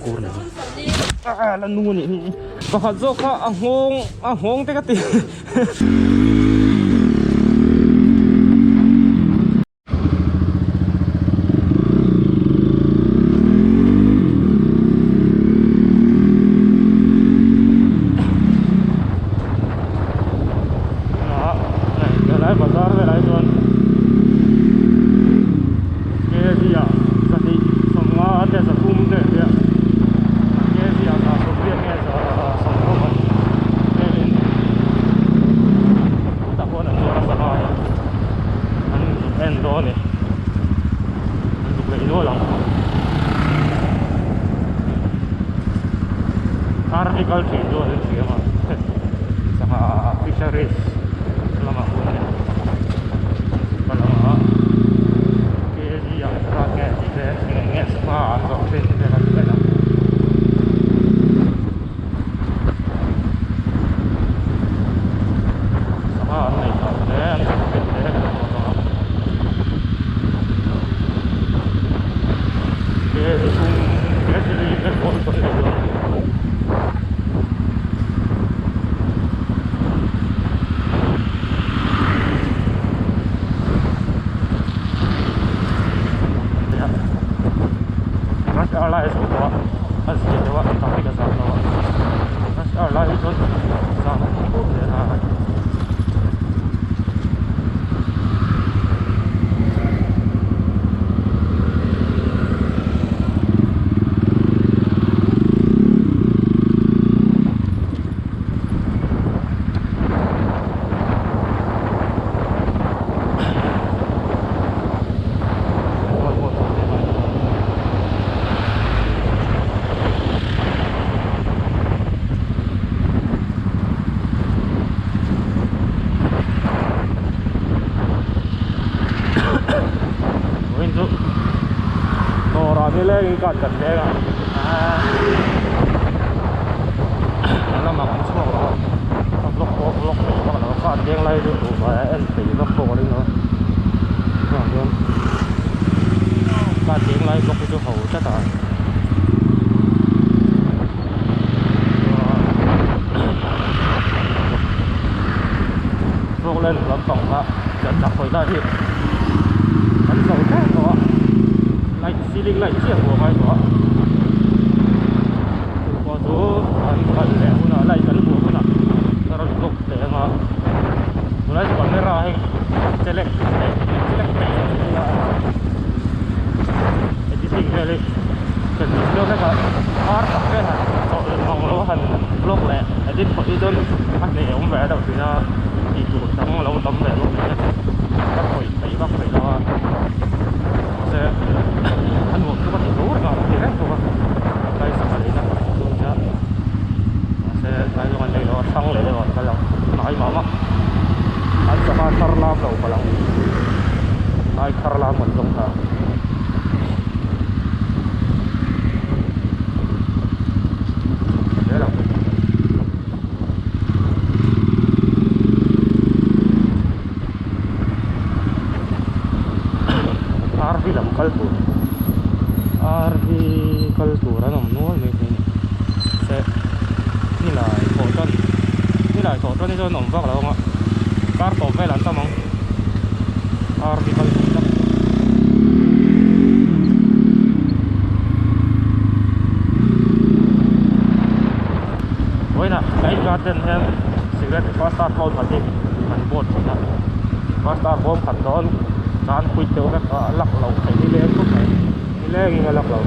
kur leh a la nung anih hi pakhat zawk kha a nghawng a nghawng te ka ti Helai bazar velah hi chuan kg ah zahnih sawmnga te zathum te a nia kg ah za sawmriat nge za sawmthum a velin chutah pawh an zuar a sangha hi an zuk en dawn a ni an zuk leh nual ang article thin chu an insiam a sangha fisheries lamah pawh hian ka lang a kg ah engzat nge tih te eng eng nge sangha an zawrh thin tih te kan en ang. Sangha an nei tawh hle an zawrh thin te kan hmu a kg thum kg li vel pawh an nei dawn. Rush hour lai a zo tawh a a zia deuh a traffic a zam lo a rush hour lai hi chuan zam a awm fur zel a. Vawiin chu dawrah nilengin card kan leng a a lamah kan chhuak lo a a vlog pawh a vlog peih vak lo a card leng lai chu duh vai a en peih vak pawh ka ring lo a chuvang chuan card leng lai vlog hi chu ho tlat a. Vawklen lampang kha kan chak hawi lai hi an zo thleng tawh a light ceiling light chiah pawh a ngai tawh a chu pawh chu an kal leh hunah light an vuah hunah a rawn vlog teh ang a tunlai chu camera hi chelek leh chelek peih lo chu nia editing vel hi kan tih dawn vek a ar tak vel han chawh mang lo han vlog leh edit pawh hi chuan a hnehawm ve deuh thin a tih tur dang lo tam ve bawk nen ka khawih peih vak peih lo a mahse a nuam chu ka ti tho reng a ka ti reng bawk a tlai sangha lei na chu nia mahse tlai zawng an lei lo a hrang leh deuh a kal ang hnai mah mah an sangha thar lam lo palh ang tlai thar lam kan zawng ta. RV lam kal tur RV kal tur an awm nual mai thei a ni se nilai thawh tan nilai thawh tan hi chuan awm vak lo ang a kar tawp vel an tam ang RV kal tur tak vawiinah light garden hian cigarette first star phone khat hi an board thin a first star bawm khat dawn chuan quit deuh vek a a lak loh theih nileng khawp mai nilengin a lak lo.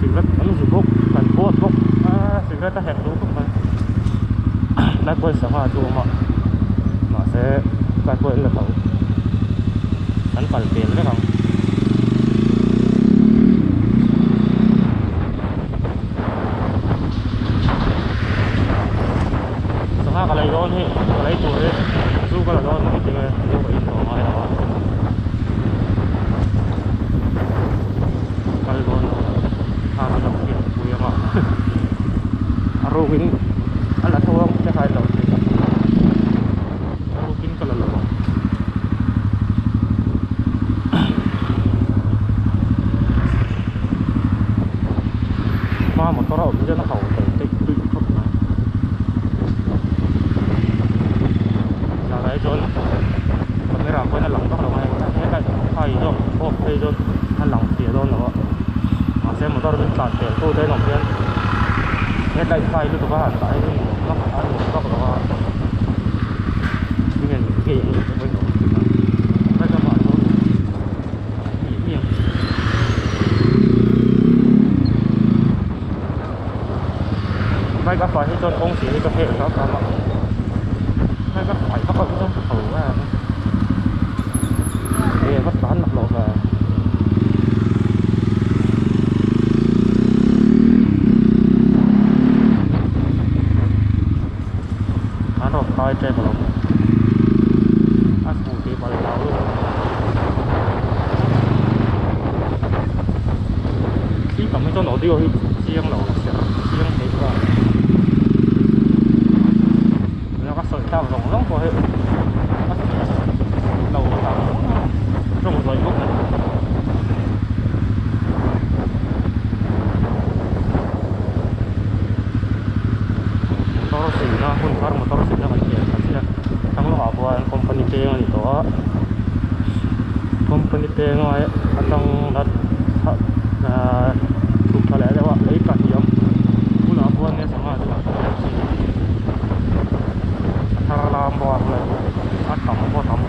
Cigarette an zu bawk an board bawk a cigarette a herh duh khawp mai tlai pawhin sangha chu a awm a mahse tlai pawh an la tho an kal pel vek ang. Sangha ka lei dawn hi ka lei tur hi zu ka la dawn mai tinge zu ka in tawh ngai lo a kal dawn lo a ka lo hian pui anga a rukin a la tho ang te kha in lo thei a rukin ka la lo ang. pawhin a lang vak lo a hei headlight high zawk off phei chuan a lang fiah dawn lo a mahse motor min tlan pel tu te an awm hian headlight high lutuk a han dah hi chu nuam vak a nuam vak lo a tinge min ngei ang tih pawhin ka awm thin a hetlai ah chuan Bike a fai hi chuan kawng sir hi ka hel hram hram a bike a fai vak loh hi chuan ka tho em a e va tlan lak loh ve an rawn kai tep alawm a scooty pal hlau lutuk khi tam hi chuan audio hi chiang lo ser chiang thei bawk a tuna ka sawi thlak zawng zawng pawh hi a lo tam tawng zawih bawk a ni. Motor silna hun thar motor silna kan tih ang chiah thlang lawkah khuan company peng a ni tawh a company peng a atang ahh chhuk thla leh deuh a lei pahnih a awm bulah khuan nge sangha chu a thar lam bawk a a tam pawh a tam.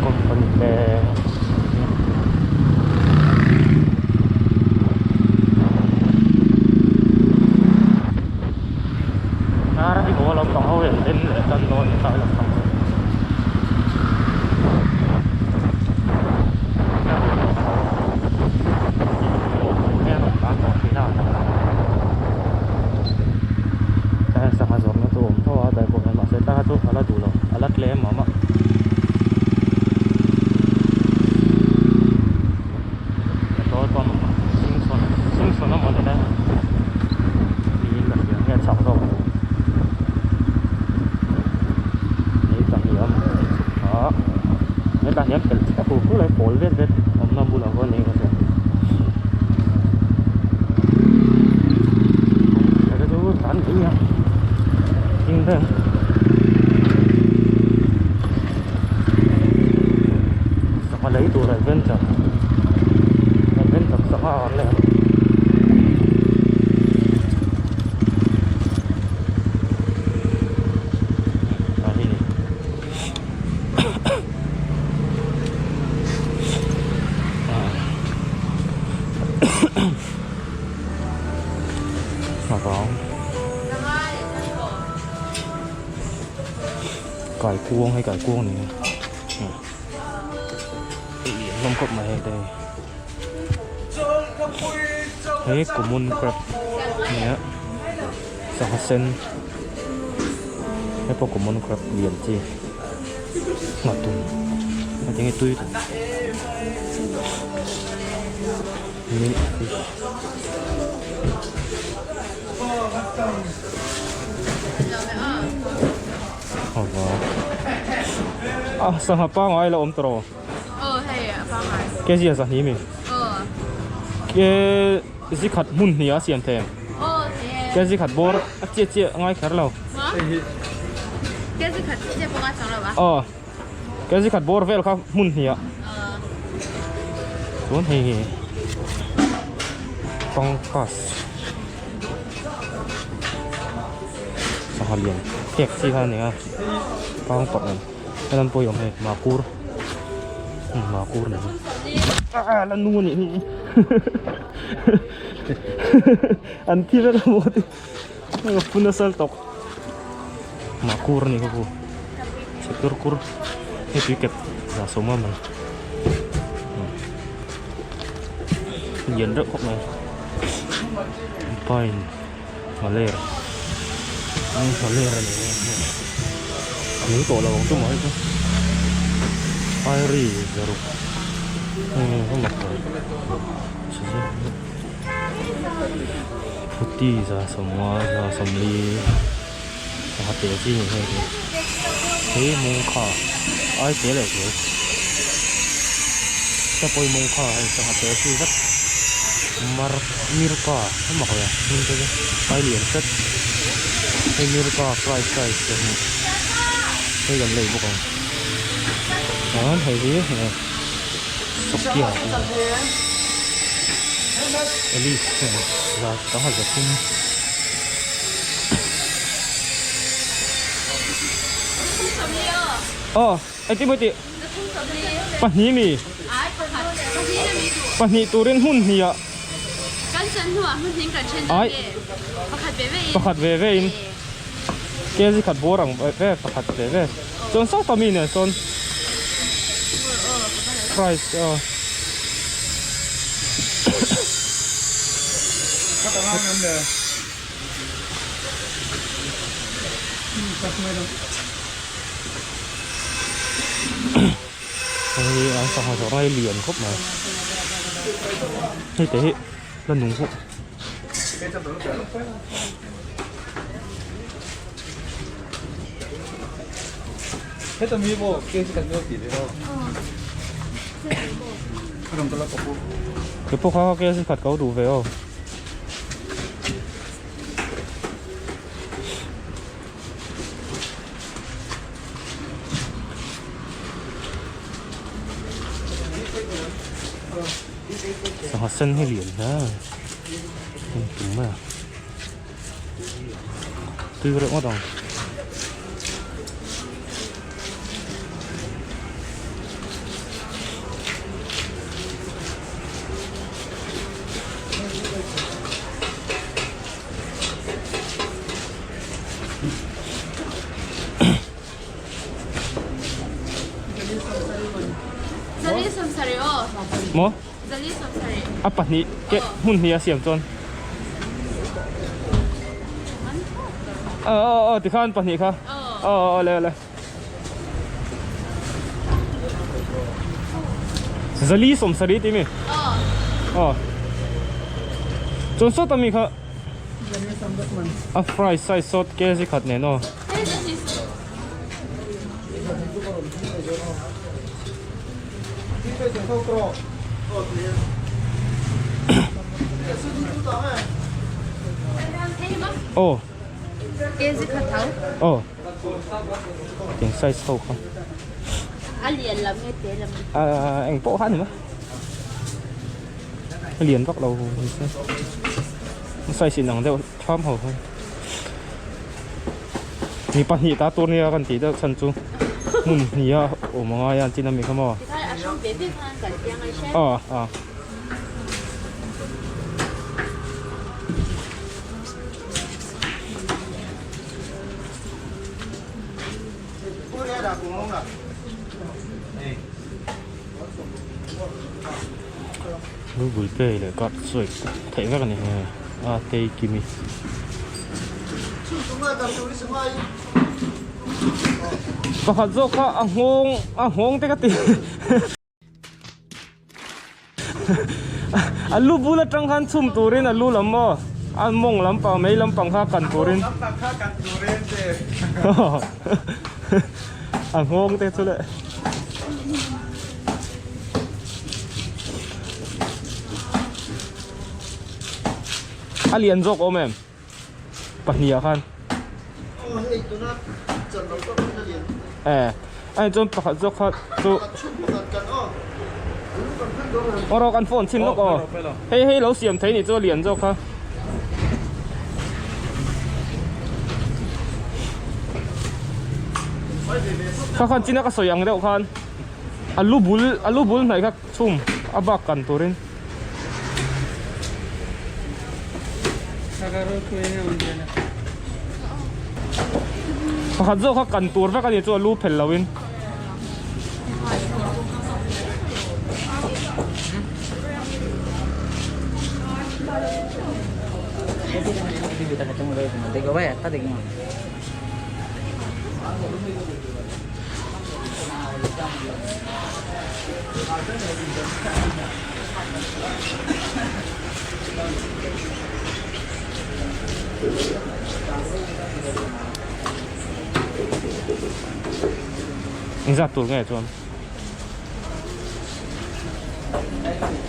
Company peng Nar hi maw lampang ho hian en leh tan dawn tlai lampang ho. Sangha zawrhna chu a awm tho a dai pawh hian mahse tlai kha chu a la duh lo a la tlem mah mah petrol pump singsawn singsawn a mawni le niin ka hria nge chak zawk lei pahnih a awm a hetah hian pelh chiah hu hu lai pawl vet vet awmna bulah pawh niin ka hria heta chu tlan mai a ding reng sangha lei tur adventure adventure sangha an lei a. Kaikuang hei kaikuang ni a hei an hlawm khawp mai hei te hi hei common crab a ni a sangha sen hei pawh common crab lian chi nghatun a tinge tui milk fish a sangha pangai la awm tawh rawh kg a zahni mi kg khat hmun hnih a siam thei em kg khat bawr a chiah chiah a ngai kher lo aw kg khat bawr vel kha hmun hnih ah chuan hei hi pangkas sangha lian phek chi kha a ni a pangpar ang helam pawh hi a awm hei makur makur ni a la nu a nih hi an thi vek a maw ti a pu nasa tawk makur a ni kha ku chhe kur kur hei tui kep za sawm a man lian reuh khawp mai pine nghaler nghaler a ni a nung tawh lo ang chu mah hi chu fiery zaruk heng a mak lo phuti za sawmnga za sawmli sangha te chi ni hei hi hei mawngkha ai te leh zual. Ka pawimawh kha hei sangha te si vek mar mirka a mak ve hming te chu ai lian hret hei mirka price size te hi hei kan lei bawk ang chuan hei hi sawkia tih hi elite za sangha za thum. Aw engtin maw tih. Pahnih mi? Pahnih turin hmun hnih ah. Ai. Pakhat ve ve in. Kg khat bawr ang ve ve pakhat ve ve. Chuan saw ta mi nen sawn. Price aw. Hei an sangha zawrh na hi lian khawp mai hei te hi la nung pawh Keipawh kha kg khat ka lo duh ve aw. Sangha sen hi lian hle a ni engkim mai a tui reuh ngawt ang. Maw? A pahnih ke hmun hnih a siam chuan. Aw aw aw tikhan pahnih kha. Aw aw le le. Zali sawmsarih tih mi? Aw. Chuan sawta mi kha a fry size sawt kg khat nen aw. Aw. Aw. Tiang size ho kha. A lian lam nge te lam? A eng pawh kha a ni mai. A lian vak lo ni se. A size inang deuh tham ho kha. Mi pahnih ta tur nia kan tih deuh chhan chu hmun hnih a awm a ngai a an chin a mi kha maw. Tikhan a hrang ve ve khan kan piang ai hre. Aw a. Google Pay leh card swipe theih vek a ni he a tei kimi. Pakhat zawk kha a nghawng a nghawng te ka ti. A lu bul atang khan chhum turin a lu lam maw a mawng lampang mei lampang kha kan turin a nghawng te chu le a lian zawk awm em pahnih ah khan e a chuan pakhat zawk kha chu aw rawh kan phone chhin lawk aw hei hei lo siam thei ni chu a lian zawk kha kha khan china ka sawi ang deuh khan a lu bul a lu bul hnaih kha chhum a bak kan turin. Pakhat zawk kha kan tur vek a ni chu a lu phel lo in. Engzat tur nge chuan? Kan mek a ni.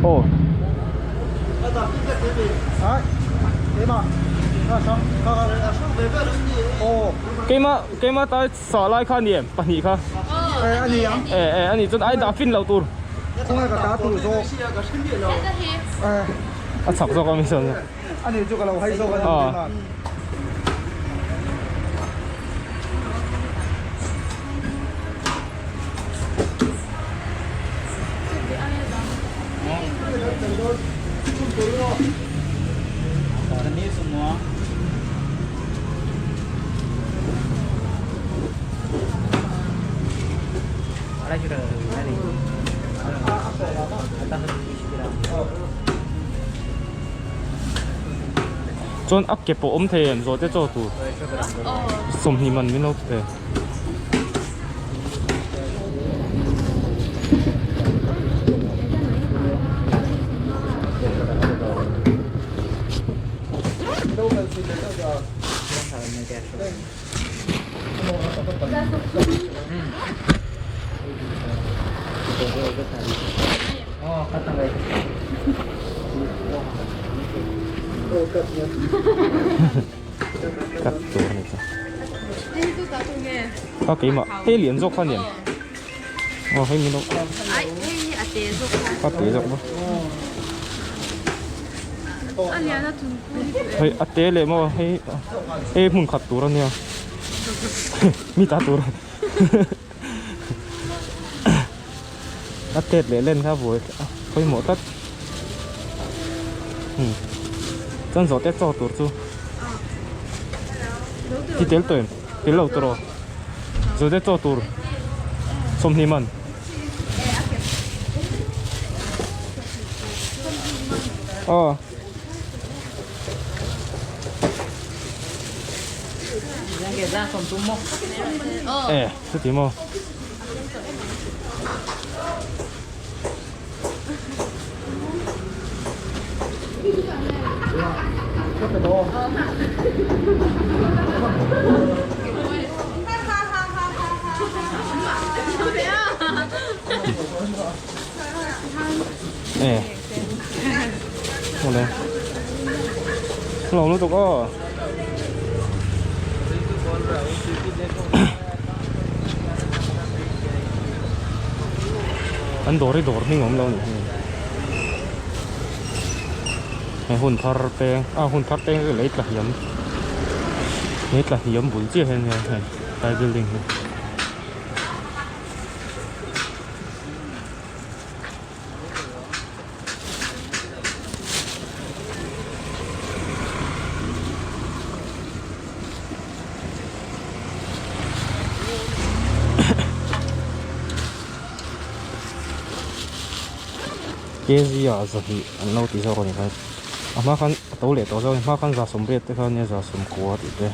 Aw. Keimah keimah ta sah lai kha a ni em pahnih kha. E e a nih chuan ai dah fin loh tur. A chak zawk a mi sawn. Aw. Chuan a ke pawh awm thei em zawh te chaw tur sawmhnih man min lo pe. Cut tur a ni chu. A keimah hei lian zawk kha a niang. Aw hei min lo a te zawk maw. Hei a te leh maw hei hei hmun khat tur a nia mi ta tur a tet leh len kha buai a pawimawh tlat chuan zawh te chaw tur chu ti tel tawh em tel lo tur aw zawh te chaw tur sawmhnih man. Aw. E chuti maw. E awle hlawm lutuk aw an dawr hi dawr hming awm lo a nih hi he hun thar peng a hun thar peng hi lei tla hniam lei tla hniam bul chiah hian hei tlai building hi. Kg ah zahnih an lo ti zawk a ni kha a hma khan a to leh tawh zawk a ni a hma khan za sawmriat te kha nia za sawmkua tih te.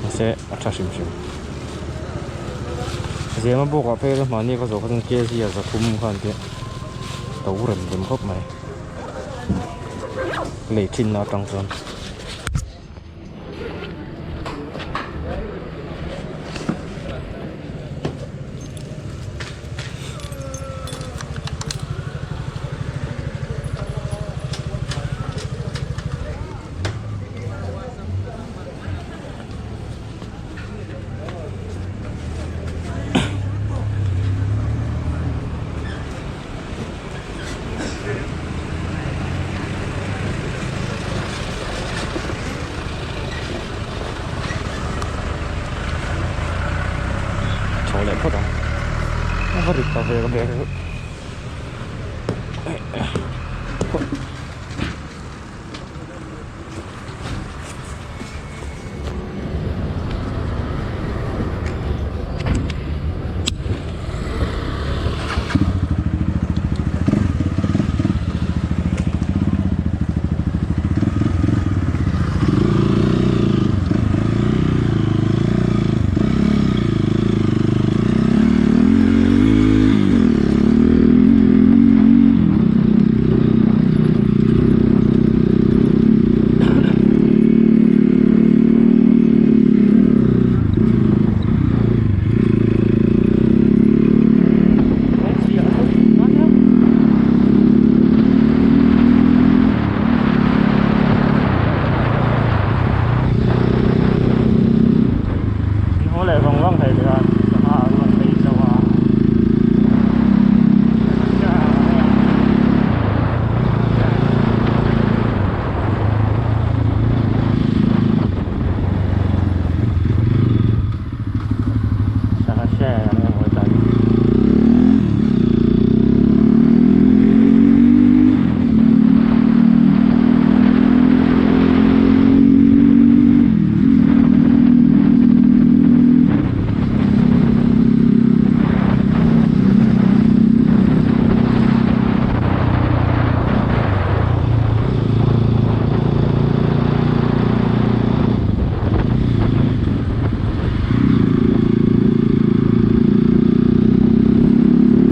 Mahse a tha hrim hrim zema bawk ah phei chuan mahni ka zawh kha chuan kg ah za thum kha an tia to rem rem khawp mai lei thin na atang chuan. Chho leh phawt ang a va rit ta ve ka bag.